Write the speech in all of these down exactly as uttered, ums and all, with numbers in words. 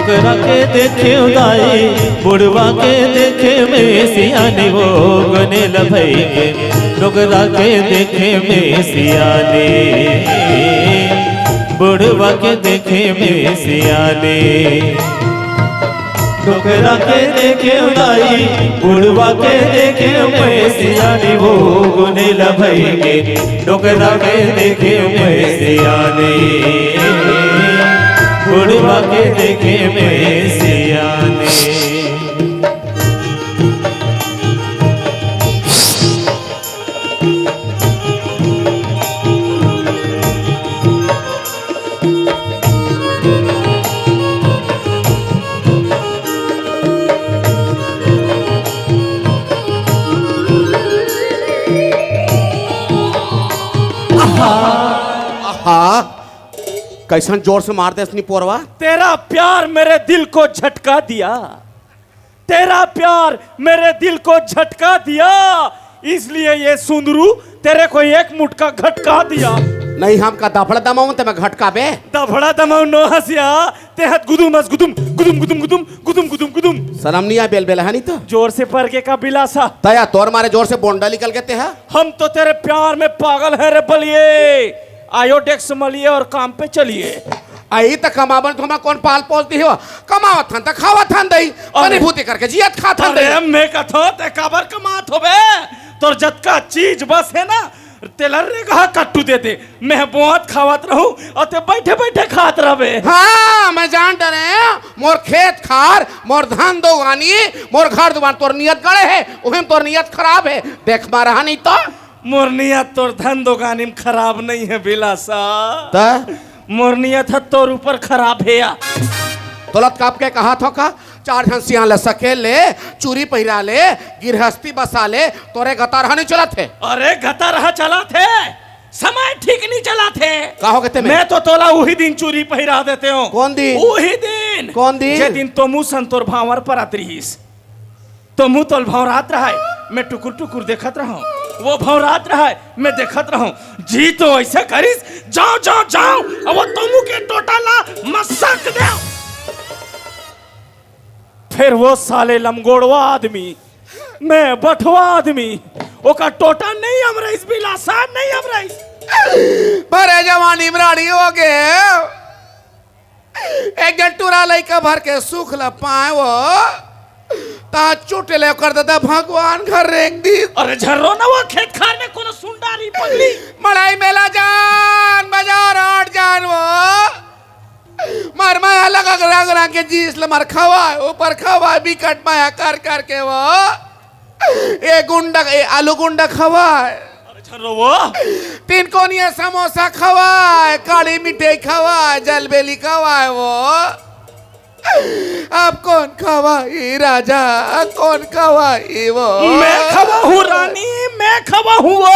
डोकरा के देखे दाई, बुढ़वा के देखे में सियानी वो, गुनेला भई के। डोकरा के देखे में सियानी, बुढ़वा के देखे में सियानी। डोकरा के देखे दाई, बुढ़वा के देखे में सियानी वो, गुनेला भई के। डोकरा के देखे में सियानी, बुढ़वा के देखे में सियानी। आहा, कैसन जोर से मार देस निपोरवा। तेरा प्यार मेरे दिल को झटका दिया, तेरा प्यार मेरे दिल को झटका दिया, इसलिए ये सुंदरू तेरे को एक मुटका घटका दिया। नहीं, हमका दफड़ा दमाऊं ते मैं घटकाबे। दफड़ा दमाऊं नो हसिया, ते हत गुदुम अस गुदुम, गुदुम, गुदुम, गुदुम, गुदुम, गुदुम, गुदुम। शरम नहीं आ बेल बेला, है नहीं तो? जोर से पर के का बिलासा। तया तोर मारे जोर से बोंडा निकल के ते है। हम तो तेरे प्यार में पागल हैं रे बलिए। आयो डेस्क संभालिए और काम पे चलिए। आई त कमाबन तो हमें कौन पाल पोस दी हो? कमावत हन त खावत हन दई। अरे। अनुभूति करके जियत खात हन अरे दई। मैं कथो ते काबर कमात होबे? तोर जतका चीज बस है ना, तेला रेगहा कट्टू दे दे। मैं बोअत खावत रहूं और ते बैठे बैठे खात रहबे। हाँ, मैं जान डरे, मोर खेत खार, मोर धन दोगानी, मोर घर दुवार तोर नियत गड़े है, उहें तोर नियत खराब है। देख मा रहा नहीं तो। मोर नियत तोर धन दोगानी में खराब नहीं है बिलासा। त? मोर नियत ह तोर ऊपर खराब हे या। तोला त काप के कहा थो का, चार झन सियान ल सकेल ले, चूरी पहिरा ले, गिरहस्ती बसा ले, तोरे गतारहा नहीं चलत हे। अरे गतारहा चलत हे, समय ठीक नहीं चलत हे। का हो गे ते में? मैं तो तोला उही दिन चूरी पहिरा देते हूँ। कौन दिन? उही दिन। कौन दिन? जे दिन तोमू सन तोर भांवर परत रिहिस। तोमू तोल भौंरात रहय, मैं टुकुर टुकुर देखत रहूं। वो भौंरात रहय, मैं देखत रहूं। जी तो ऐसे करिस, जाओ, जाओ, जाओ, अब वो तोमू के टोटा ला मसक देव। फिर वो साले लमगोड़वा आदमी, मैं बठवा आदमी, ओका टोटा नहीं अमरइस, बिलासा नहीं अमरइस। भरे जवानी में राड़ी हो गे। एक झन टूरा लइका भर के सुख ल पाए वो, ता चुटेले ओकर ददा भगवान घर रेंग दी। अरे झर्रो न वो खेत खार में कोनो सुंडारी पगली। मड़ई मेला जान, बाजार हाट जान वो। मर मया लगा रंग रंग के जीस ल मर खवाए, ऊपर खवाए, बिकट मया कर कर के वो। ए गुंडा, ए आलू गुंडा खवाए। अरे झर्रो वो। तीन कोनिया समोसा खवाए, काली मिठाई खवाए, जलबेली खवाए वो। अब कौन खवाई राजा, कौन खवाई वो? मैं खवाहूँ रानी, मैं खवाहूँ वो।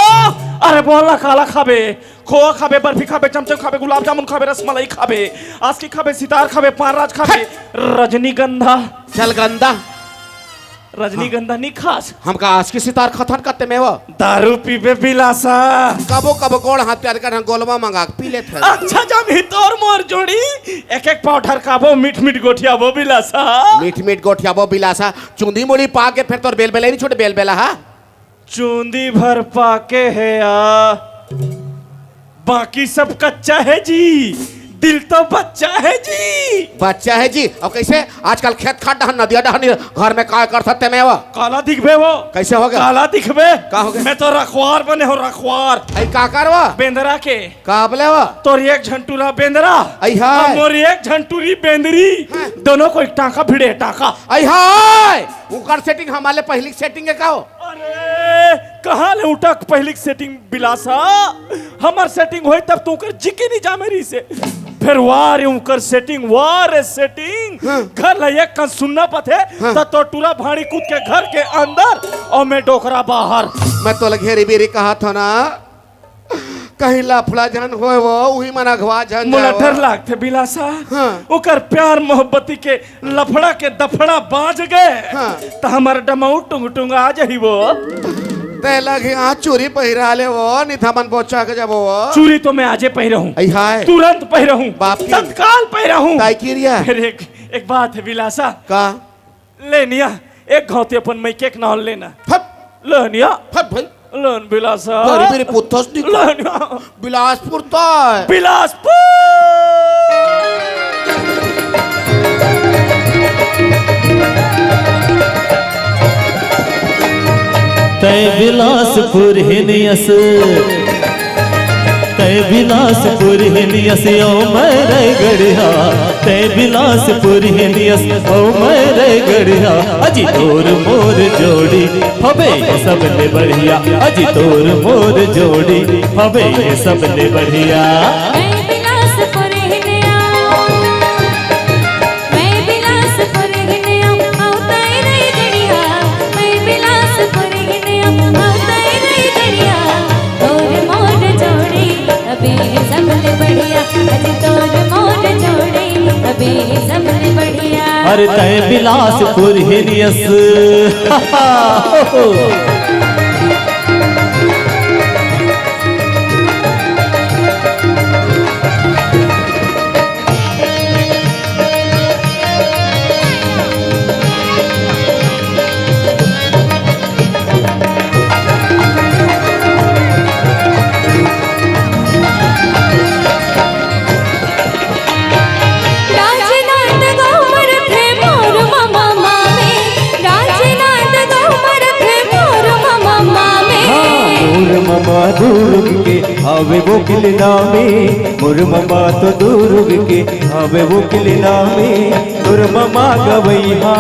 अरे बोल ना, काला खाबे, खोआ खाबे, बर्फी खाबे, चमचम खाबे, गुलाब जामुन खाबे, रसमलाई खाबे, आसकी खाबे, सितार खाबे, पानराज खाबे, हट। रजनीगंधा। चल गंदा। रजनीगंधा नहीं खास। हमका आसकी सितार खथन कते में वो। दारू पीबे बिलासा। कबो कबो गोड़ हाथ प्यार कर गोलवा मंगा के पी लेत हन। अच्छा जमही तोर मोर जोड़ी, एक एक पाव ढरकाबो, मीठ मीठ गोठियाबो बिलासा। मीठ मीठ गोठियाबो बिलासा। चुंदी मुड़ी पा के फिर तोर बेल बेला नहीं छोटे बेल बेला हा। चूंदी भर पाके हे या, बाकी सब कच्चा है जी, दिल तो बच्चा है जी। बच्चा है जी। और कैसे आजकल खेत खार डहन, नदिया डहन, घर में काय कर सकते में वो? काला दिखबे वो। कैसे हो गया? काला दिखबे। का हो गया? मैं तो रखवार बने हो, रखवार। आई का करवा? बेंदरा के। का बोले वो? तोर एक झन टूरा बेंदरा। आई हाय। और मोर एक झन टूरी बेंदरी। हाँ। दोनों को एक टाका भिड़े, टाका। आई हाय। उनकर सेटिंग हमारे पहली सेटिंग है का हो? अरे, कहाँ ले उठा के पहिली के सेटिंग बिलासा? हमर सेटिंग होय तब तो उकर जिके नहीं जामे रही से। फिर वाह रे उकर सेटिंग, वाह रे सेटिंग। हाँ। घर ला एक कन सुनना पथे, हाँ। त तो टूरा भाड़ी कूद के घर के अंदर और मैं डोकरा बाहर। मैं तो घेरी बेरी कहा था ना, कहीं लफड़ा झन होय वो, उही मन अघवा झन मोला जाय वो। डर लागथे बिलासा। हाँ। ओकर प्यार मोहब्बती के लफड़ा के दफड़ा बाज गए, हाँ। त हमर डमऊ टुंग टुंग आ जाही वो। तै लगे आज चूरी पहिरा ले वो, निथा मन बोचा के जब वो। चूरी तो मैं आजे पहिरहूँ। आई हाय। तुरंत पहिरहूँ। बाप की। तत्काल पहिरहूँ। ताई की रिया। फिर एक एक बात हे बिलासा। का? ले निया, एक घौंती अपन मइके के नाव लेना। हट। ले निया। हट भाई। ले न बिलासा। अरे मेरे पुत्तस निकल। ले निया। बिलासपुर तो हे। बिलासपुर। तैं बिलासपुर हिन अस, तैं बिलासपुर हिन अस अउ मैं रैगढ़िया, तैं बिलासपुर हिन अस अउ मैं रैगढ़िया। अजी तोर मोर जोड़ी हवे सबले बढ़िया, अजी तोर मोर जोड़ी हवे सबले बढ़िया। मैं बिलासपुर हिन अस, मैं बिलासपुर हिन अस अउ तैं रैगढ़िया, मैं बिलासपुर हिन अस अउ तैं रैगढ़िया। तोर मोर जोड़ी हवे सबले बढ़िया, अजी तोर मोर जोड़ी हवे सबले बढ़िया। अरे तैं बिलासपुर हिन अस। राजनांदगांव मरथे मोर ममा मामे, राजनांदगांव मरथे मोर ममा मामे। हाँ, मोर ममा दुर्ग के हवे वकील नामे, मोर ममा तो दुर्ग के हवे वकील नामे। तोर ममा गवइहा,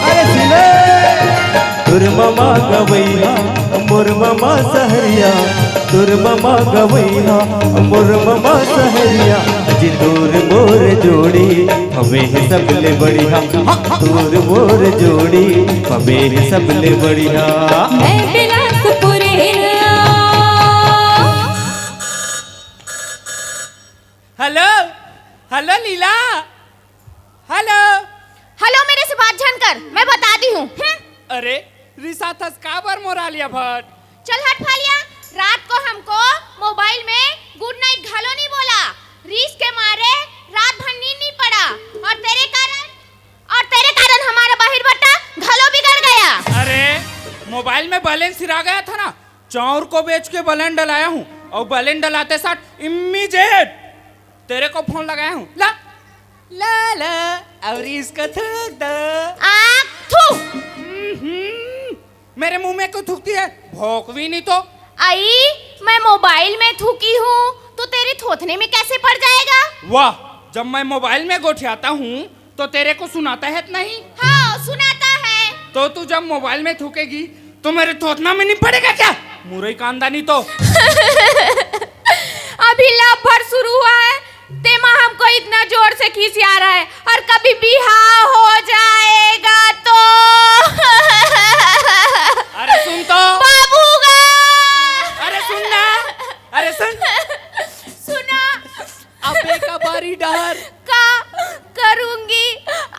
अरे सुने, तोर ममा गवइहा, मोर ममा सहरिया, तोर ममा गवइहा, मोर ममा सहरिया। अजी तोर मोर जोड़ी हवे सबले बढ़िया, हाँ, तोर मोर जोड़ी हवे सबले बढ़िया। मैं बिलासपुर हिन अस। हेलो, हेलो लीला, हेलो। हेलो, मेरे से बात झन कर, मैं बताती हूँ। हम्म। अरे, रिसाथस काबर मोर आलिया भट्ट? चल हट फालिया, रात को हमको मोबाइल में गुड नाइट घलो नहीं बोला। रीस के मारे रात भर नींद नहीं पड़ा। और तेरे कारण, और तेरे कारण हमारा बाहिर बट्टा घलो बिगड़ गया। अरे, मोबाइल में बैलेंस सिरा गया था ना, चाउर को बेच के बैलेंस डलाया हूँ, और बैलेंस डलाते साथ इमीडिएट तेरे को फोन लगाया हूँ। ला, ला, ला, अउ इसको थूक दो। आ, थू। हम्म, मेरे मुंह में क्यों थूकती है? भौंकवी नहीं तो। आई, मैं मोबाइल में थूकी हूँ, तो तेरे थोथने में कैसे पड़ जाएगा? वाह, जब मैं मोबाइल में गोठियाता हूँ, तो तेरे को सुनाता है नहीं? हाँ, सुनाता है। तो तू जब मोबाइल में थूकेगी, तो मेरे थोथना में नहीं पड़ेगा क्या? मुरई कांदा नहीं तो। अभी लव भर शुरू हुआ है, तेमा हमको इतना जोर से खिसिया रहा है, और कभी बिहाव हो जाएगा तो? अरे सुन तो। बाबू गा। अरे सुन ना। अरे सुन। सुना। अबे का बारी डहर। का करूंगी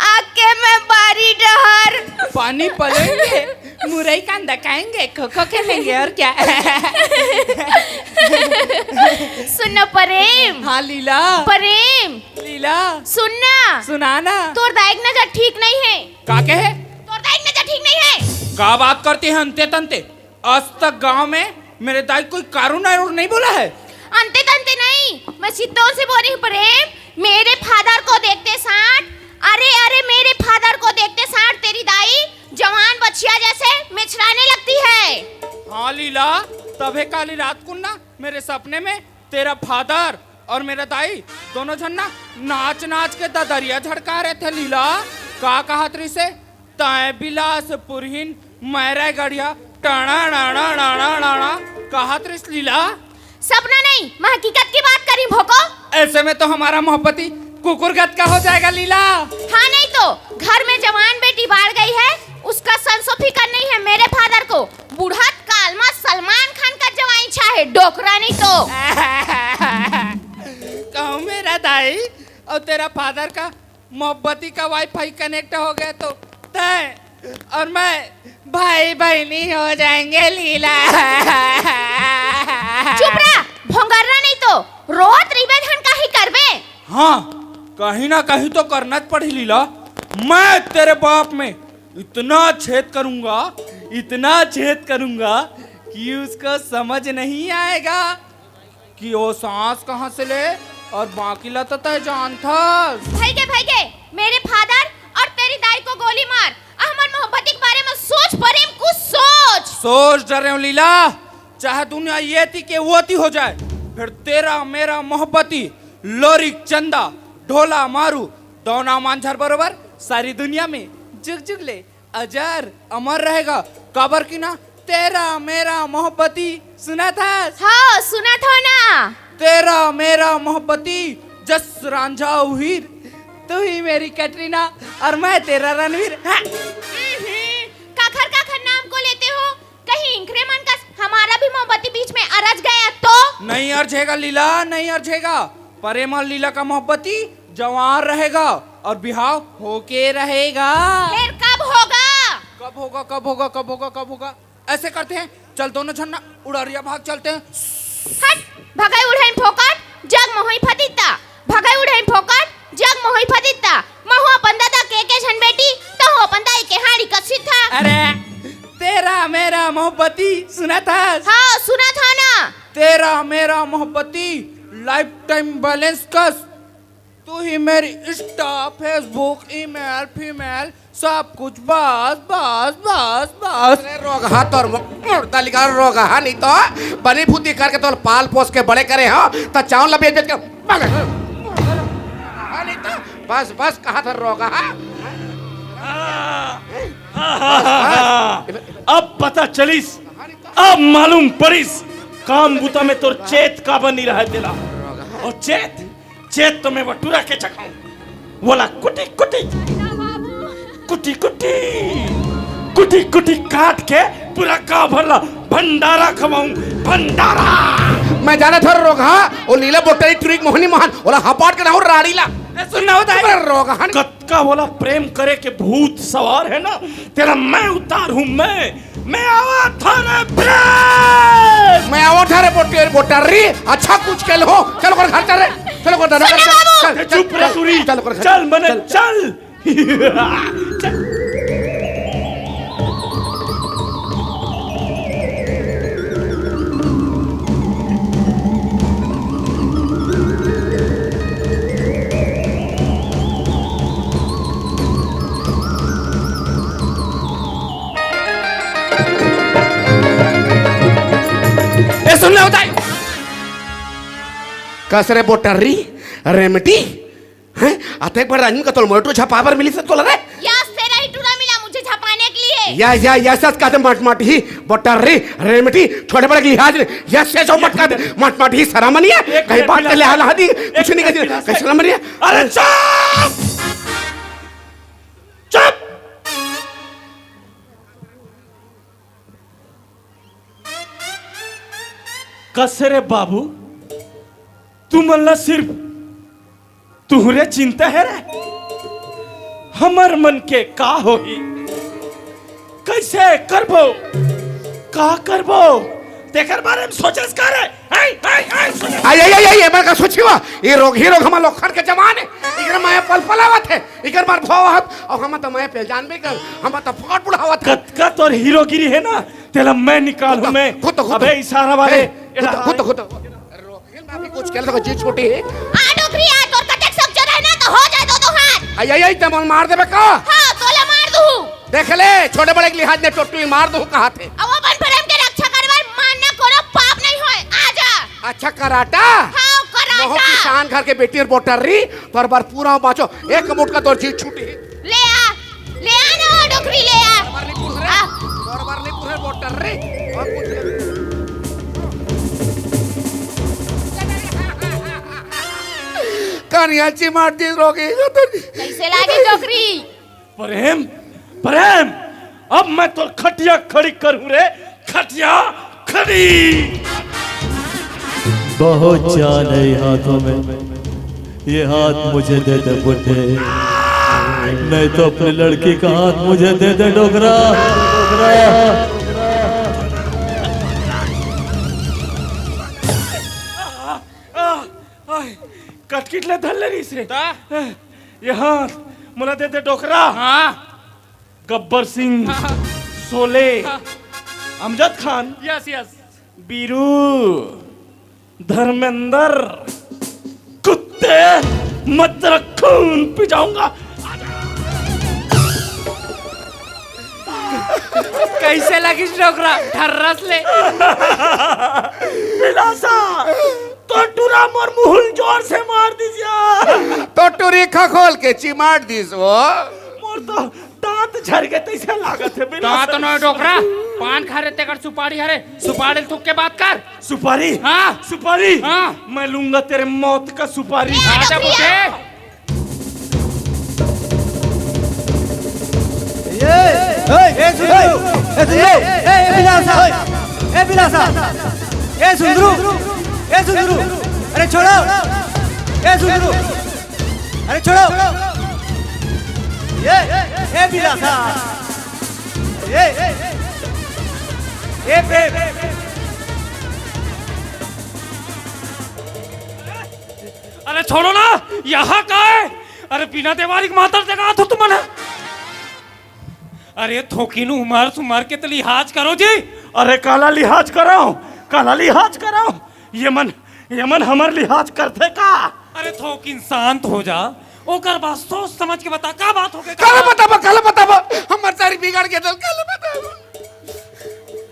आके मैं बारी डहर? पानी पलेंगे, मुरई कांदा खाएंगे, खो खो खेलेंगे, और क्या? सुन ना प्रेम। हाँ लीला। प्रेम। लीला। सुन ना। सुना ना। तोर दाई के नजर ठीक नहीं है। का कहे? तोर दाई के नजर ठीक नहीं है। का बात करती है अंते तंते? आज तक गांव में मेरे दाई कोई कारू नारू नहीं बोला है। अंते तंते नहीं, मैं सिद्धों से बोल रही हूँ प्रेम। मेरे फादर को देखते साथ, अरे, अरे, मेरे फादर को देखते साथ तेरी दाई जवान बछिया जैसे मिछड़ाने लगती है। हाँ लीला, तभे काली रात को ना मेरे सपने में तेरा फादर और मेरा दाई दोनों झन ना नाच नाच के ददरिया झड़का रहे थे लीला। का कहत रहिसे? तैं बिलासपुर हिन, मैं रैगढ़िया, टाणा, टाणा, टाणा, टाणा, कहत रहिस लीला। सपना नहीं, मैं हकीकत की बात करी भोको। ऐसे में तो हमारा मोहब्बती कुकुर गत का हो जाएगा लीला। हाँ नहीं तो, घर में जवान बेटी बाढ़ गई है, उसका संसो फिकर नहीं है मेरे फादर को। बुढ़त काल में सलमान खान का जवाई छा है, डोकरा नहीं तो। कहूँ मेरा दाई और तेरा फादर का मोहब्बती का वाईफाई कनेक्ट हो गया तो तय और मैं भाई बहनी हो जाएंगे लीला। चुप रहा, भोंगर्रा नहीं तो। रोत रिबे धन का ही करबे। हाँ, कहीं ना कहीं तो करना च पड़ी लीला। मैं तेरे बाप में इतना छेद करूंगा, इतना छेद करूंगा कि उसको समझ नहीं आएगा कि वो सांस कहाँ से ले। और बाकी ला तो तय जानथस। भइगे, भइगे, मेरे फादर और तेरी दाई को गोली मार। हमर मोहब्बती के बारे में सोच, प्रेम कुछ सोच। सोच डरे हूँ लीला, चाहे दुनिया ये ती के वो ती हो जाए, फिर तेरा मेरा मोहब्बती लोरिक चंदा, ढोला मारू, दौना मांझर बरोबर सारी दुनिया में जुग जुग ले अजर अमर रहेगा। काबर की ना, तेरा मेरा मोहब्बती सुनथस? हाँ, सुनत हो ना। तेरा मेरा मोहब्बती, जस रांझा उहीर, तू ही मेरी कैटरीना और मैं तेरा रणवीर। हाँ। हम्म, काखर काखर नाम को लेते हो? कहीं इंखरे मन का हमारा भी मोहब्बती बीच में अरझ गया तो? नहीं अरझेगा लीला, नहीं अरझेगा। परेमा लीला का मोहब्बती जवान रहेगा और बिहाव होके रहेगा। फिर कब होगा? कब होगा, कब होगा, कब होगा, कब होगा? ऐसे करते हैं, चल दोनों झन ना उड़रिया भाग चलते हैं। हट, भगई उड़इन फोकट, जग मोहई फतित्ता। भगई उड़इन फोकट, जग मोहई फतित्ता। महू अपन ददा के के झन बेटी, तहू अपन दाई के हाड़ी कसीथा। अरे, तेरा मेरा मोहब्बती सुनथस? हाँ, सुनत हो ना। तेरा मेरा मोहब्बती lifetime balance कस। तू ही मेरी Insta, Facebook, email, female, सब कुछ बस, बस, बस, बस। अरे रोगहा तोर मु-, मुर्दा निकाल रोगहा, नहीं तो बनी फूती करके तोर पाल पोस के बड़े करे हो, तो चावल बेच बेच के बस, बस, कहा था रोगहा? अब पता चलिस, अब मालूम पड़िस, काम बुता में तोर चेत काबर नहीं रहे तेला। और चेत, चेत तो मैं बटुरा के चखाऊं, वोला कुटी कुटी, कुटी कुटी, कुटी कुटी काट के पूरा गांव भर ला भंडारा खवाऊं, भंडारा। मैं जाना था रोगहा, वो लीला बोटरी ट्रिक मोहनी मोहन, वोला हपाट के ना हो राड़ी ला। ए, सुन ना होता है। अरे रोगहा। कतका वोला प्रेम करे के भूत सवार है ना, तेला मैं उतार हूं, मैं, मैं आवा था रे प्रेम। मैं आवा था रे बोटर, बोटर री। अच्छा कुछ कह लो, चलो कर घर चल रे, चलो कर दादा घर चल, चल, चुप रे चल, टूरी। चलो कर घर चल, मने चल। चल। चल। ए, सुन ले, होता है। कस रे बोटर्री, रेमटी, हैं? अतेक बड़ राजन का तोल मोटू छपा बर मिली से तोला रे? यस, तेरा ही टूरा मिला मुझे छपाने के लिए। या, या, या, सच कहते मट मट ही, बोटर्री, रेमटी, छोटे बड़े के लिहाज नहीं। यस, यस, मट कहते मट मट ही शर्म नहीं है। कहीं बात के लिहाज ला दी, कुछ नहीं कहती, कहीं शर्म नहीं है। अरे चुप! चुप! कस रे बाबू, तुमन ला सिर्फ तुहरे चिंता है रे? हमर मन के का होही? कैसे करबो? का करबो? तेकर बारे में सोचस का रे? आई, आई, आई, सोचस। आई, आई, आई, आई, ये मन का सोचिवा। ये रोग ही रोग हमर लोखर के जवान है। इकर माया पल पल आवत है। इकर मार भाव आवत। और हम तो माया पे जान भी कर। हम तो फोकट बुढ़ावत है। कतका तोर हीरोगिरी है ना? तेला मैं निकालूं मैं। खुद तो, खुद तो। अबे इशारा वाले। ए, खुद तो, खुद तो, खुद तो। अरे रोहिन भाभी कुछ कह लो, जी छोटी है। आ डोकरी आ, तोर कतेक सब जरा है ना, तो हो जाए दो दो हाथ। आई, आई, आई, ते मन मार देबे का? हाँ, तोला मार दूँ। देख ले, छोटे बड़े के लिहाज ने टोटू ही मार दूँ कहा थे। अब अपन प्रेम के रक्षा करवार मानना कोनो पाप नहीं होए। आ जा। अच्छा, कराटा? हाँ, कराटा। मोह किसान घर के बेटी और बोटर री, तोर बर पूरा बाँचो, एक मुटका तोर जी छूटी। ले आ, ले आ ना वो डोकरी, ले आ। बरबरनीपुर रे, आ। बरबरनीपुर रे, बोटर रे, और कुछ नहीं। कनिया चिमार दी रोगी। कैसे लागे डोकरी? प्रेम, प्रेम, अब मैं तो खटिया खड़ी करूं रे, खटिया खड़ी। बहुत जान है हाथों में, ये हाथ मुझे दे दे बुड्ढे, नहीं तो अपनी लड़की का हाथ मुझे दे दे डोकरा, डोकरा। आ, आ, आ, कटकिट ले धर ले रही से। ता? ये हाथ मोला दे दे डोकरा। हाँ। गब्बर सिंह, हाँ। शोले, हाँ। Amjad Khan, yes, yes. बीरू, धर्मेंद्र, कुत्ते, मत रख, खून पी जाऊंगा। कैसे लगिस डोकरा? ढर्रस ले। बिलासा, तो टूरा मोर मुहुल जोर से मार दिस यार। तो टूरी खखोल के चिमाट दिस वो। मोर तो दांत झर के तैसे लागत हे बिलासा। दांत नोहे डोकरा, पान खा रे तेकर सुपारी हरे, सुपारी ल थूक के बात कर। सुपारी? हाँ। सुपारी? हाँ। मैं लूंगा तेरे मौत का सुपारी। आजा बुढ़े। ए, ए, ए, सुंदरू, ए, सुंदरू, ए, ए, बिलासा, ए, बिलासा, ए, सुंदरू, ए, सुंदरू, अरे छोड़ो, ए, सुंदरू, अरे छोड़ो, ए, ए, बिलासा, ए, ए, ए, बे, अरे छोड़ो ना, यहाँ का है? अरे बिना देवारी के मातर जगात हो तुमन ह। अरे थोकिन उमर सुमर के त लिहाज करो जी। अरे काला लिहाज करो, काला लिहाज करो। ये मन, ये मन हमर लिहाज करथे का? अरे थोकिन शांत हो जा, ओकर बाद सोच समझ के बता, का बात हो गए? काला बताबो, काला बताबो, हमर सारी बिगड़ के दल काला बताबो।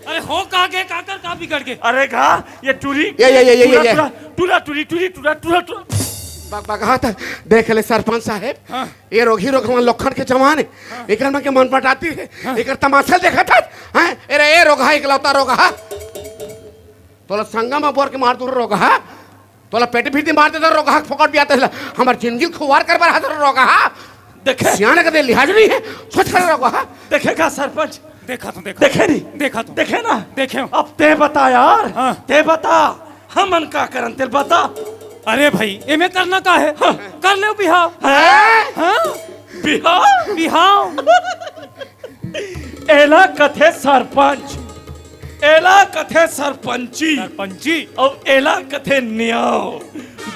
अरे हो का गे, काकर का बिगड़ गे? अरे गा, ये टूरी, ये, ये, ये, ये, ये, टूरा, ये। टूरा, टूरा, टूरी, टूरी, टूरा, टूरा, टूरा। बक, बक, हाँ, त देख ले सरपंच साहेब, हाँ। ये रोगही रोगवा लखन के जवान हे, हाँ। एकर मन के मन पटाती हे, हाँ। एकर तमाशा देखत हस, हैं? अरे ए रोगहा, इकलौता रोगहा, तोला संगा म बोर के मार दूर रोगहा, तोला पेट भीतर मार देता रोगहा, फोकट भी आता है, हमर जिंदगी खुवार कर बर हाथ रोगहा। देखे? सियान के दे लिहाज नहीं है, सोच कर रोगहा। देखे का सरपंच? देखा तो, देखा। देखे नहीं? देखा तो। देखे ना? देखे हो। अब ते बता यार, हाँ। ते बता, हमन का करन, ते बता। अरे भाई, एमे करना का है? हाँ। कर ले बिहाव। हैं? हाँ? बिहाव? बिहाव। एला कथे सरपंच, एला कथे सरपंची, सरपंची। अउ एला कथे नियाव,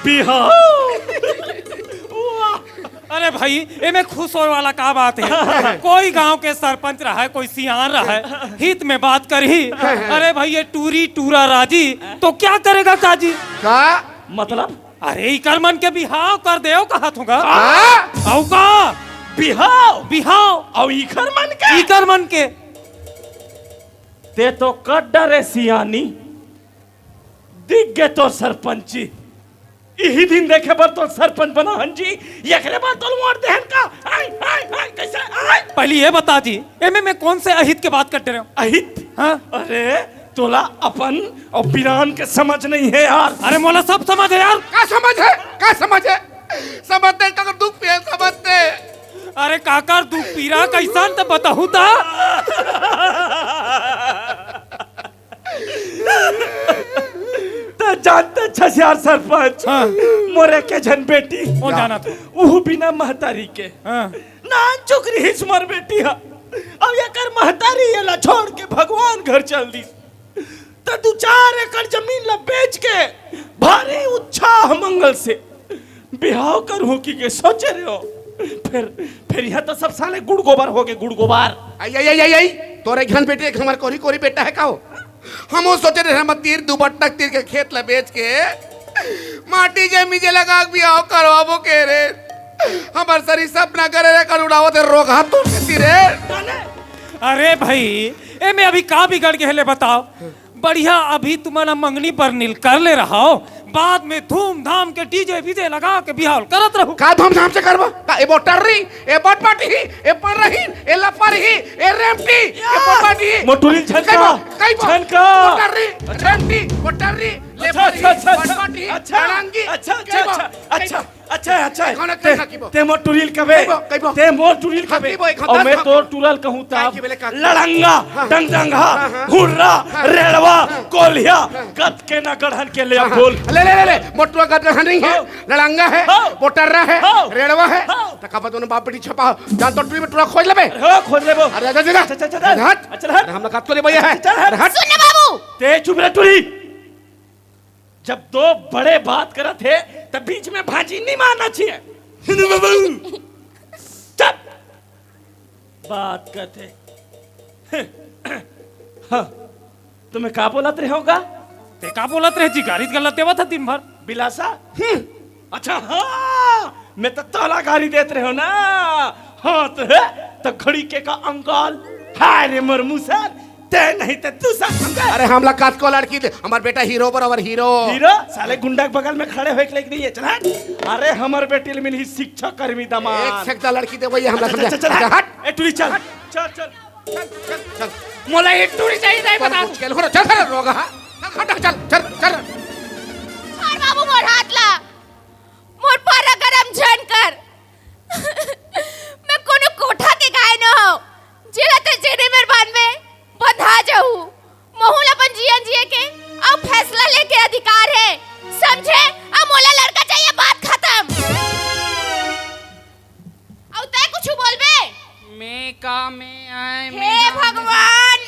बिहाव। वाह। अरे भाई, एमे खुश होए वाला का बात है? कोई गांव के सरपंच रहा है, कोई सियान रहा है, हित में बात करही। अरे भाई, ये टूरी टूरा राजी तो क्या करेगा काजी? का? मतलब? अरे इकर मन के बिहाव कर देव कहत हूँ गा। का? अउ का? बिहाव? बिहाव। अउ इकर मन के? इकर मन के। ते तो कर डरे सियानी, दिख गे तोर सरपंची। इही दिन देखे बर तोर सरपंच बना हन जी, एकरे बर तोर वोट देहन का? आय, आय, आय, कैसे? आय। पहले ये बता जी, एमे में कौन से अहित के बात कर रहे हो? अहित? हाँ। अरे, तोला अपन अउ पिरान के समझ नहीं है यार। अरे मोला सब समझ है यार। का समझ है? का समझ है? समझते काकर दुख पिया समझते। अरे काकर दुख पीरा कैसन त बताहू ता। त जानते छसियार सरपंच, हाँ। मोरे के झन बेटी। कौन जाना था? उहू बिना महतारी के। हाँ। नानचुक रिहिस मोर बेटी ह। अब एकर महतारी एला छोड़ के भगवान घर चल दिस। त दू चार एकड़ जमीन ला बेच के भारी उच्छाह मंगल से बिहाव करहूं कि के सोचे रहे हो। फिर, फिर यह तो सब साले गुड़ गोबर हो गए, गुड़ गोबर। आई, आई, आई, आई, आई। तोरे घन बेटी एक हमर कोरी कोरी बेटा है का हो? हमो सोचे रहे हम तीर दुबट्टा तीर के खेत ला बेच के माटी जे मिजे लगा के बिहाव करवाबो के रे। हमर सरी सपना करे रे कर उड़ावत है रोगहा तोर के तीरे। अरे भाई, एमे अभी का बिगड़ के हेले बताओ? बढ़िया, अभी तुमन ह मंगनी पर नील कर ले रहा हो, बाद में धूमधाम के डीजे वीजे लगा के बिहाव करत रहू। का धूमधाम से करबो? का ए बोटर्री, ए बटबटही, ए परही, ए लपरही, ए रेमटी, ए बटबटही। मोटुरी झनका, कइबो, कइबो। झनका। बोटर्री, रेमटी, बोटर्री, अच्छा, लेपरही, अच्छा, अच्छा, अच्छा। बटबटही, अच्छा, अड़ांगी, अच्छा, अच्छा, कइबो, अच्छा, अच्छा। कइबो। अच्छा, अच्छा, कौन ते, कइबो, कइबो। ते मोर टुरी ल कबे? कइबो, कइबो। ते मोर टुरी ल कबे? कइबो, एक अउ मैं दस तोर टुरा ल कहूं ता। का कइबे ले, का कइबे? लड़ंगा, हाँ। डंगडंगहा, हाँ। हुर्रा, हाँ। रेड़वा, हाँ। कोल्हिया, हाँ। कत के ना गढ़न के ले हाँ, अब हाँ। बोल। ले, ले, ले, ले। मोर टुरा गत गढ़न नहीं है। हाँ। लड़ंगा है, हाँ। बोटर्रा है, हाँ। रेड़वा है। हाँ। त का बा दोनों बाप बेटी छपा हो। जा तोर टुरी में टुरा खोज लेबे। अरे हो, खोज लेबो। अरे, जा, जा, जा। चल, चल, चल, चल। हट। अच्छा, हट। अरे हम लोग का तो ले भैया है। चल, हट। अरे हट। सुन ना बाबू। ते चुप रह टुरी। जब दो बड़े बात करत हे, तब बीच में भांजी नहीं मारना चाहिए। हिंदू बाबू, चल, बात करथे। हाँ, तुम्हें का बोलत रहे होगा? ते का बोलत रहे जी? गारी गलत देवत ह दिन भर। बिलासा? हम्म, अच्छा, हाँ, मैं तो तोला गारी देत रहे हो ना। हाँ, तो है, तो घड़ी के का अंकल। हाय रे मोर मुसर, ते नहीं ते तू सब समझे। अरे हमला कतको लड़की दे, हमर बेटा हीरो बराबर हीरो। हीरो? साले गुंडा के बगल में खड़े होए के लायक नहीं है, चल हट। अरे हमर बेटी ले मिलही शिक्षा कर्मी दामाद। एक से एक लड़की दे, वही हमला चल, समझे। चल, चल, चल, हट। हट। ए टूरी चल, चल, चल, चल। मोला एक टूरी चाहिए, नहीं पर बता। मुश्किल हो रहा, चल, चल, रोगा, हाँ। चल, हट, चल, चल, चल। छोड़ बाबू मोर हाथ ला, मोर पर गरम झन कर। मैं कोनो कोठा के गाय न हो, जेला ते जेने मेर बांधबे, बंधा जाहू। महू ल अपन जियन जिए के अउ फैसला लेके अधिकार है, समझे? अब मोला लड़का चाहिए, बात खत्म। अउ तै कुछु बोलबे? मैं का, मैं आए, हे मैं भगवान।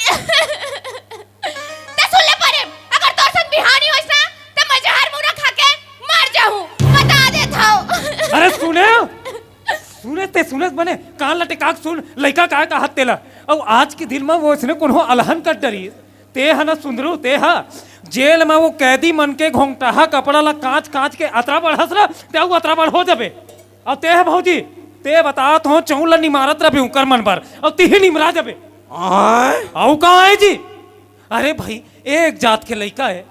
त सुन ले परे, अगर तोर संग बिहाव नइ होइस ना, त मैं जहर मुरा खा के मर जाहूं, बता देत हव। अरे सुने, सुने ते सुने बने, कान लटका के सुन, लइका काय कहत तेला। अउ आज के दिन म वो इसने कोनो अलहन कर डरी। ते ह ना सुंदरू, ते ह जेल म वो कैदी मन के घोंघटाहा कपड़ा ला कांच कांच के अतरा बढ़स ना, ते अउ अतरा बढ़ हो जाबे। अउ ते ह भौजी, ते बतात हो चौल ला निमारत रहे उंकर मन बर, अउ तिही निमरा जाबे। आय? अउ का आय जी? अरे भाई, एक जात के लइका है,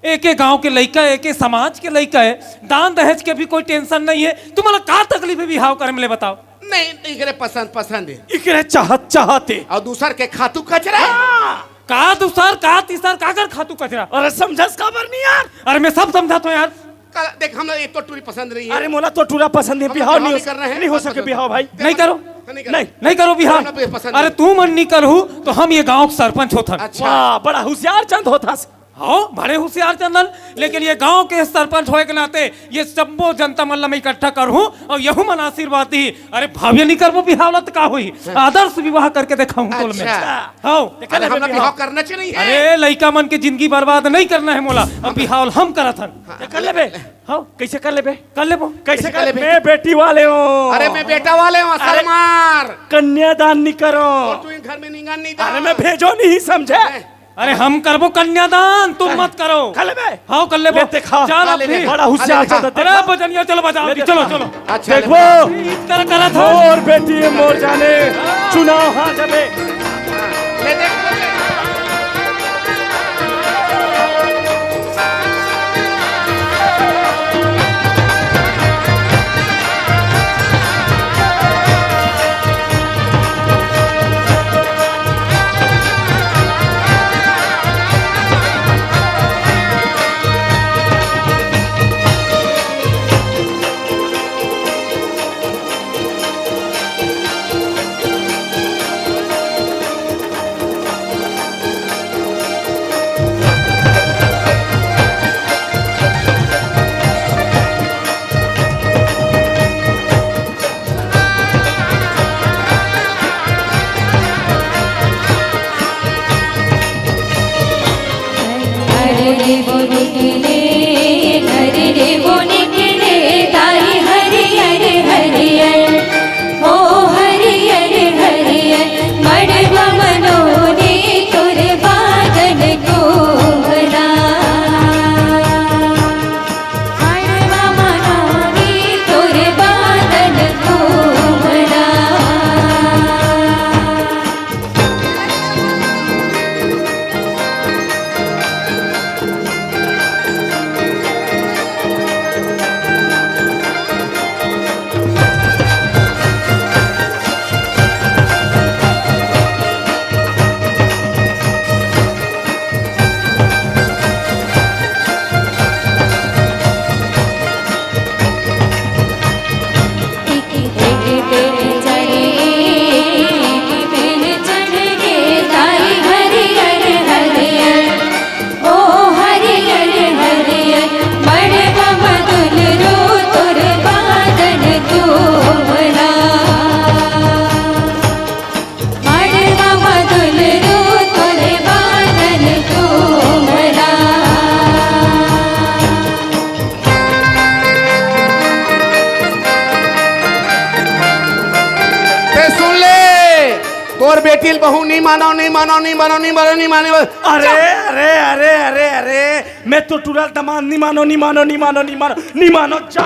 एके गांव के लइका है, एके समाज के लइका है, दान दहेज के भी कोई टेंशन नहीं है। तुम्हारा का तकलीफ है बिहाव करे में, ले बताओ? नहीं, इकरे पसंद, पसंद है। इकरे चाहत, चाहत है। अउ दूसर के खातू कचरा है। हाँ। का दूसर, का तीसर, का कर खातू कचरा? अरे समझस काबर नहीं यार? अरे मैं सब समझाता हूँ यार। का, देख, हम लोग एक तो टूरी पसंद नहीं है। अरे मोला तो टूरा पसंद है, हम लोग बिहाव बिहाव नहीं हो नहीं करना है, नहीं हो बस सके बस बिहाव भाई। नहीं करो। नहीं करना। नहीं, नहीं करो बिहाव। हम लोग पसंद अरे नहीं। तू मन नहीं करहू तो हम ये गांव के सरपंच होथन। अच्छा। वाह, बड़ा होशियार चंद होथस। हो, बड़े होशियार चंदन, लेकिन ये गांव के सरपंच होए के नाते ये सब्बो जनता मन ला मैं इकट्ठा करहूं अउ यहू मन आशीर्वाद दी। अरे भाव ये नहीं करबो बिहाव ला त का होही? आदर्श विवाह करके देखाहूं तोल में। अच्छा। हो। अरे हमला बिहाव करना चाहिए। अरे लइका मन के जिंदगी बर्बाद नहीं करना है मोला, अब बिहाव हम करत हन। हाँ। कर लेबे। हाँ, कैसे कर लेबे? कर लेबो। कैसे कैसे कर कर लेबे? मैं बेटी वाले हूँ। अरे मैं बेटा वाले हूँ, अरे, सर मार। कन्यादान नहीं करो। और तू इन घर में निंगन नहीं दे। अरे मैं भेजो नहीं समझे। अरे, अरे हम करबो कन्यादान, तुम अरे, मत करो। कर लेबे। हाँ, कर लेबो। ले देखा। चल हाँ, अब ले भी। ले। बड़ा होशियार हाँ, ले चल ले। अरे बजनिया, चलो बजाओ ले भी, देखा। चलो, चलो। अच्छा, देखबो। ले। इस तरह करा था। मोर बेटी मोर जाने। चुनाव हाँ जबे। ले देख, ले देख। अरे रे वो निकले, अरे रे वो निकले, ताई हरियर हरियर, ओ हरियर हरियर, मड़वा मनोरे तोर बादल कोहरा। मानो, नहीं मानो, नहीं मानो, नहीं मानो, नहीं मानो। अरे, अरे, अरे, अरे, अरे, मैं तो टुरा दमांद, नहीं मानो, नहीं मानो, नहीं मानो, नहीं मानो, नहीं मानो, जा।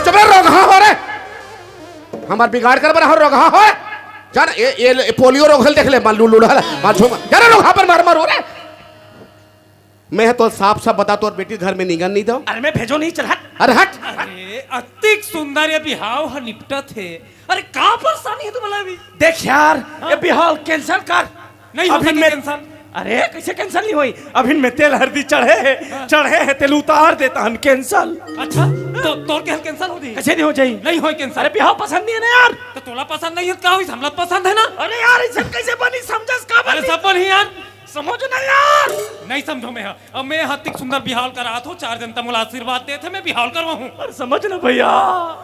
चुप रह, रोगहा हो रे। हमार बिगाड़ कर बना हो, रोगहा हो। जा ना, ये, ये, ये पोलियो रोग हल देख ले, मार लू, लू, हल, मार छो, जा ना, रोगहा पर मार, मार हो रे। मैं तो साफ साफ बता, तोर बेटी घर में निंगन नहीं दो। अरे मैं भेजो नहीं, चल हट। अरे हट। अरे अतिक सुंदर ये बिहाव ह निपटत हे। अरे का परेशानी हे तुम्हारा अभी? देख यार, हाँ? ये बिहाव cancel कर। नहीं हो अभी सके मैं cancel। अरे कैसे cancel नहीं होई? अभी मैं तेल हरदी चढ़े हे, हाँ। चढ़े हे, तेल उतार देता हन cancel। अच्छा, तो तोर के हल cancel हो दी? कैसे नहीं हो जाई? नहीं होई cancel। अरे बिहाव पसंद नहीं है ना यार। तो तोला पसंद नहीं है, का होई? हमला पसंद है ना। अरे यार, ऐसे कैसे बनी, समझस का अरे बनी? सब बनी यार। समझ ना यार। नहीं समझो मैं, हाँ। अब मैं हत्तिक सुंदर बिहाव करात हूँ, चार जनता मोला आशीर्वाद देत हे, मैं बिहाव करवा हूँ। अरे समझ ना भैया।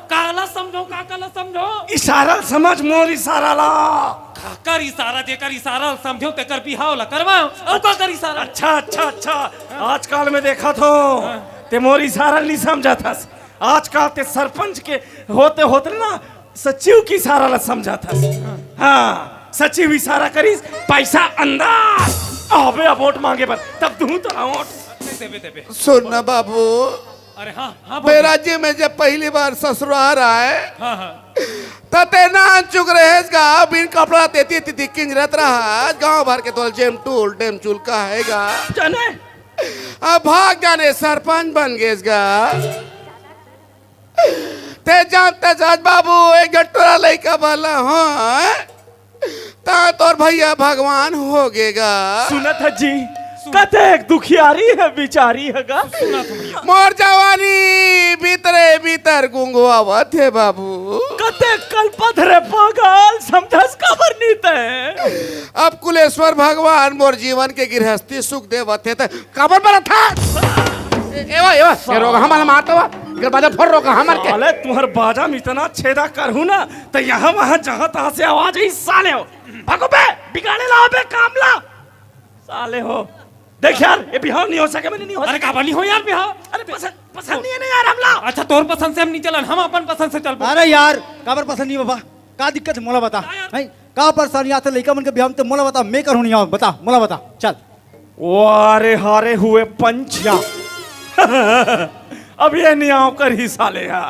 काला समझो, का काला समझो? इशारा समझ, मोर इशारा ला। काकर इशारा, जेकर इशारा समझो, तेकर बिहाव ला करवा। अब काकर इशारा? अच्छा, अच्छा, अच्छा। आजकल मैं देखा थो, हाँ। ते मोर इशारा नहीं समझा था। आजकल ते सरपंच के होते होते ना, सचिव के इशारा ला समझा था। हाँ, सचिव इशारा करिस, पैसा अंदर। अबे अब वोट मांगे बर, तब दूं तो वोट। देबे, देबे। सुन ना बाबू, अरे हाँ, हाँ, बोल। मैं राज्य में जब पहली बार ससुराल आए, हाँ, हाँ। त ते नानचुक रहेस गा, बिन कपड़ा तेती तेती किंजरत रहा, गांव भर के तोल जेमटूल डेमचूल कहेगा। जाने? अब भाग जाने सरपंच बन गेस गा। ते जानते जात बाबू, एक गट्टोरा लइका वाला हो, ता तोर भैया भगवान हो गेगा। सुनत ह जी, सुन। कतेक दुखियारी है, बिचारी है गा। सुनत ह भैया। मोर जवानी भीतरे भीतर गुंगवावत हे बाबू। कतेक कल पधरे पागल समझस काबर नी ते। अब कुलेश्वर भगवान मोर जीवन के गृहस्थी सुख देवत हे, त काबर बरत हा? ए, एवा, एवा, ए रोगहा मन मारत हवा। एकर बाजा फोर रोगहा मन के। साले, तुम्हर बाजा में इतना छेदा करहूं ना, त यहाँ वहाँ जहाँ तहाँ से आवाज आई, साले हो। भागो बे, बिगाड़े लाओ बे, काम ला। साले हो। देख यार, ये बिहाव नहीं हो सके, मैंने नहीं हो अरे सके। काबर नहीं हो यार बिहाव? अरे पसंद, पसंद नहीं है ना यार हमला। अच्छा, तोर पसंद से हम नहीं चलन, हम अपन पसंद से चल पो। अरे यार, काबर पसंद नहीं बाबा? का दिक्कत है, मोला बता। का यार? नहीं, का परेशानी आथे लइका मन के बिहाव में, ते मोला बता, मैं करहूं नहीं आऊं, बता, मोला बता, चल। वारे हारे हुए पंच। या। अब ये नियाव करही साले हा।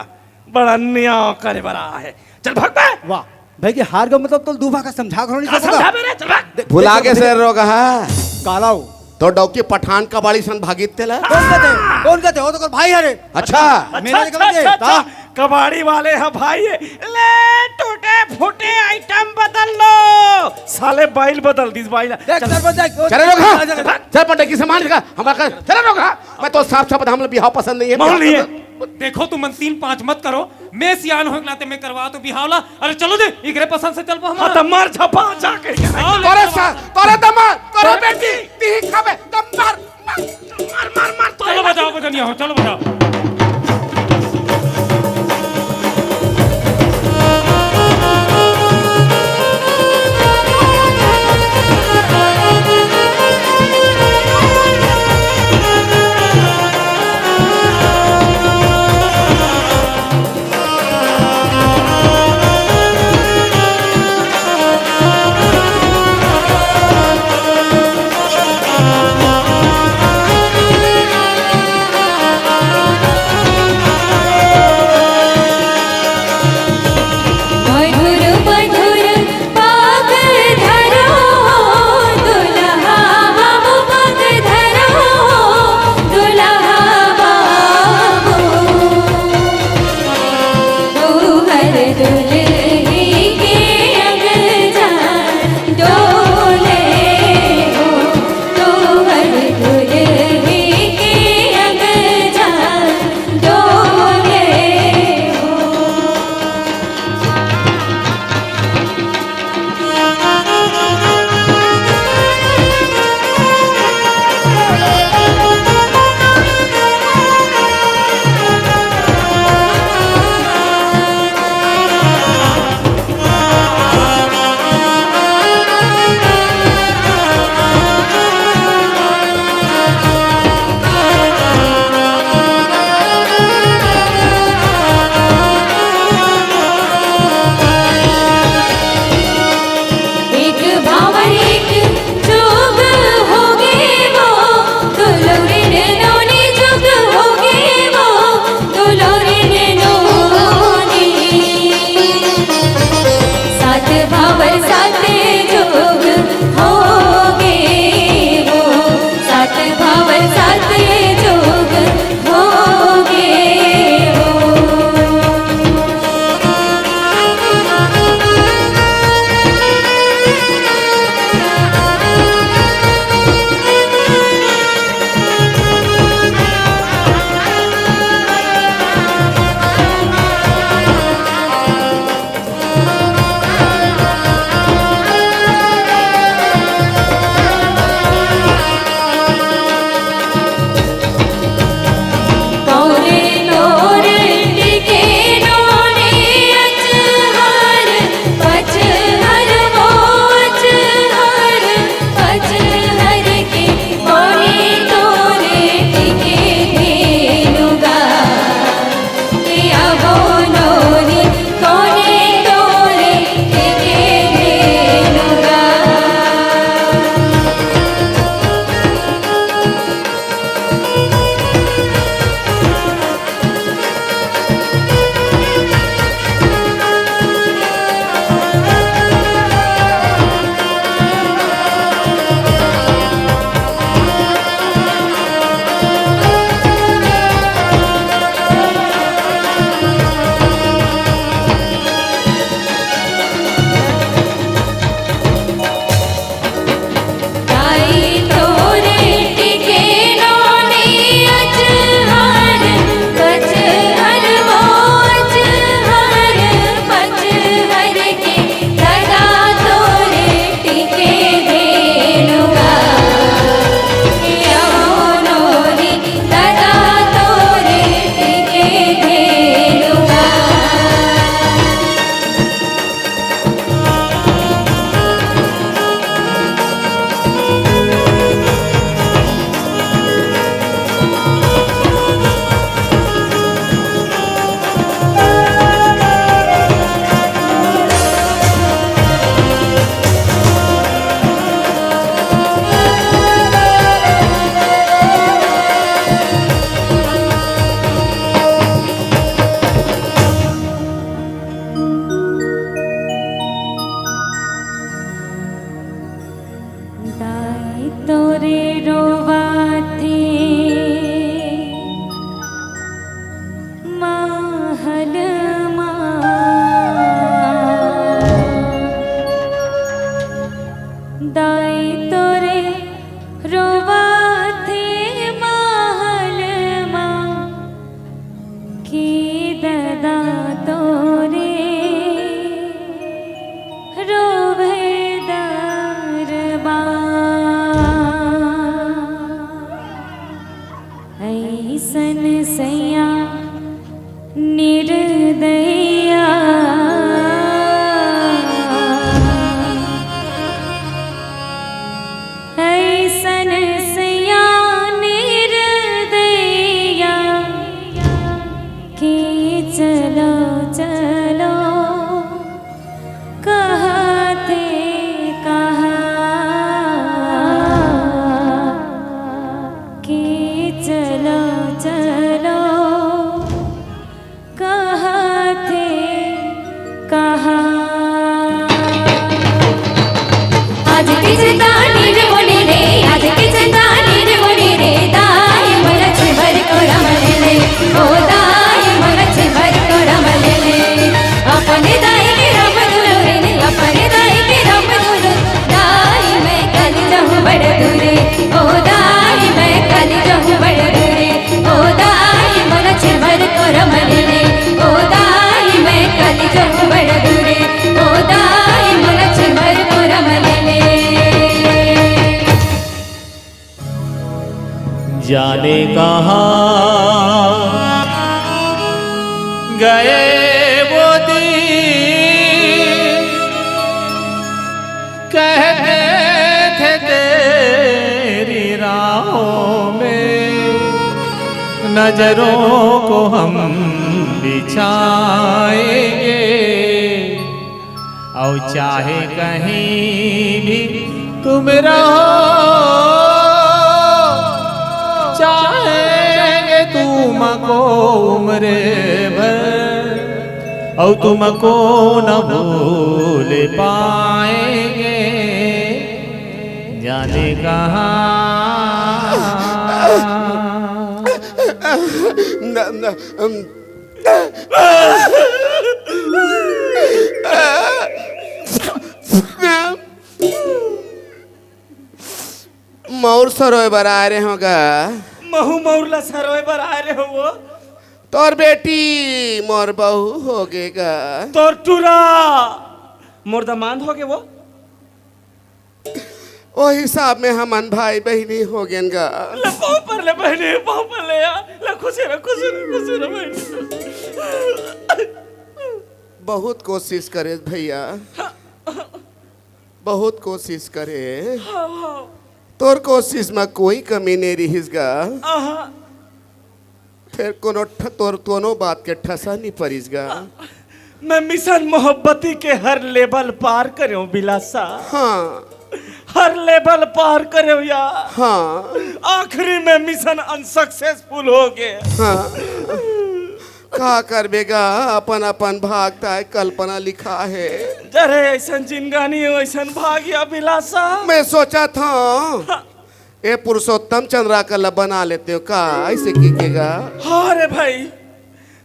बड़ा नियाव करे बर आए हे। चल भाग बे। वाह। भाई के हार गो मतलब तो दू भाखा समझा करो नहीं का सकता। समझा बे रे, चल भाग। देख, भुला देख, के देख। से रोगहा। कालाओ। तो डौकी पठान कबाड़ी सन भागित तेला। कौन कहते? कौन कहते? वो तो कर भाई हरे। अच्छा। अच्छा, मेरा अच्छा, निकल गए। अच्छा, अच्छा। कबाड़ी वाले ह भाई, ले टूटे फूटे आइटम बदल लो। साले बाइल बदल दिस, बाइल। देख, चल। सरपंच, देख, चले लोग, हाँ। चल, चल, चल, पंडित की सामान दिखा, हमारा कर, चले लोग, हाँ। मैं तो साफ साफ बता, हम लोग बिहाव पसंद नहीं है, मान बिहाव लिए। पसंद। देखो, तुम मन तीन पांच मत करो, मैं सियान होए के नाते मैं करवा तो बिहाव ला। अरे चलो दे, इकरे पसंद से चल पो हमारा। हाँ, तो मर झपा जा के। आओ, ले तोरे चलो। सा-, तोरे दमा, तोरे बेटी, ती खाबे, दम मार। मार, मार, मार, तो चलो बजाओ, बजनिया हो, चलो बजाओ। जाने कहाँ गए वो दिन, कहते थे तेरी राहों में नजरों को हम बिछाएंगे। और चाहे कहीं भी तुम रहो, चाहेंगे तुमको उम्र भर, और तुमको न भूल पाएंगे। जाने कहाँ न, न, अम, मौर सरोय बर आए रहे हो गा। महू मौर ला सरोय बर आए रहे हो वो। तोर बेटी मोर बहू हो गे गा। तोर टूरा मोर दमांद हो गे वो। ओ हिसाब में हमन भाई बहिनी हो गेन गा। ले पाँव पर ले बहिनी, पाँव पर ले आ। ले खुशी रह, खुशी रह, खुशी रह बहिनी। बहुत कोशिश करे भैया, बहुत कोशिश करे। हाँ, हाँ। तोर कोशिश में कोई कमी नहीं रहिस गा। आहा। फेर कोनो ठ-, तोर कोनो बात के ठसा नहीं परिस गा। मैं मिशन मोहब्बती के हर लेवल पार करेंव बिलासा। हाँ। हर लेवल पार करेंव यार। हाँ। आखिरी में मिशन अनसक्सेसफुल हो गे। हाँ। का करबे गा, अपन अपन भाग ताय कल्पना लिखा हे। जरे ऐसन जिनगानी हो, ऐसन भाग या बिलासा। मैं सोचा था, हाँ। ए पुरुषोत्तम चंद्राकर ला बना लेते हो का, ऐसे की के गा? हाँ रे भाई,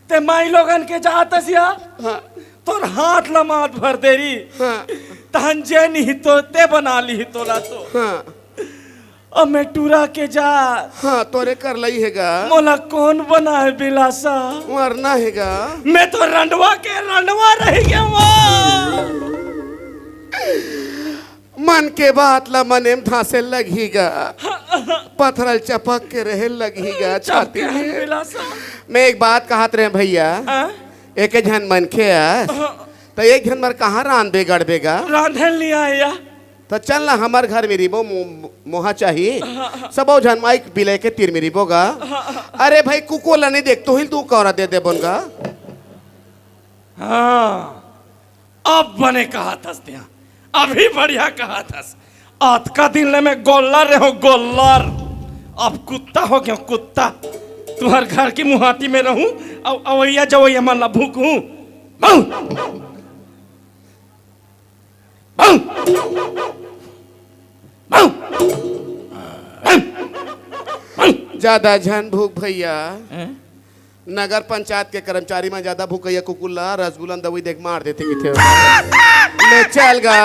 ते माई लोगन के जात हस या, हाँ। तोर हाथ ला मात भर देरी। हाँ। तहन जे नहीं तो ते बना ली तोला तो। हाँ। अब मैं टूरा के जात। हाँ, तोरे कर लई हे गा। मोला कौन बनाए बिलासा? मरना हे गा। मैं तो रंडवा के रंडवा रह गया हूँ। मन के बात ला मने में धांसे लगही गा, पथरल चपक के रहे लगही गा छाती चपके में। बिलासा। मैं एक बात कहत रहे भैया, हाँ? एक झन मनखे अस, हाँ। त एक झन बर कहाँ रांधबे गढ़बे गा? रांधे ल नहीं आए या। त चल ना हमर घर में रिबो, मो-, मोहा चाही। हाँ, हाँ। सबो झन माइक बिले के तीर में रिबो गा। हाँ, हाँ। अरे भाई कुकुर ला नहीं देख, तू ही दू कौरा दे दे बोन गा। हाँ। अब बने कहत हस तें, अभी बढ़िया कहत हस। अतका दिन ले मैं गोल्लर रहे हूँ, गोल्लर। अब कुत्ता हो गया, कुत्ता। तुहर घर की मुहाटी में रहूं, अउ अवैया जवैया मन ला भूकूं। बहु! बहु! बहु! ज्यादा झन भूक भैया। हैं? नगर पंचायत के कर्मचारी मन ज्यादा भूकइया कुकुर ला रसगुल्ला म दवई देके मार देथे किथे। ले चल गा।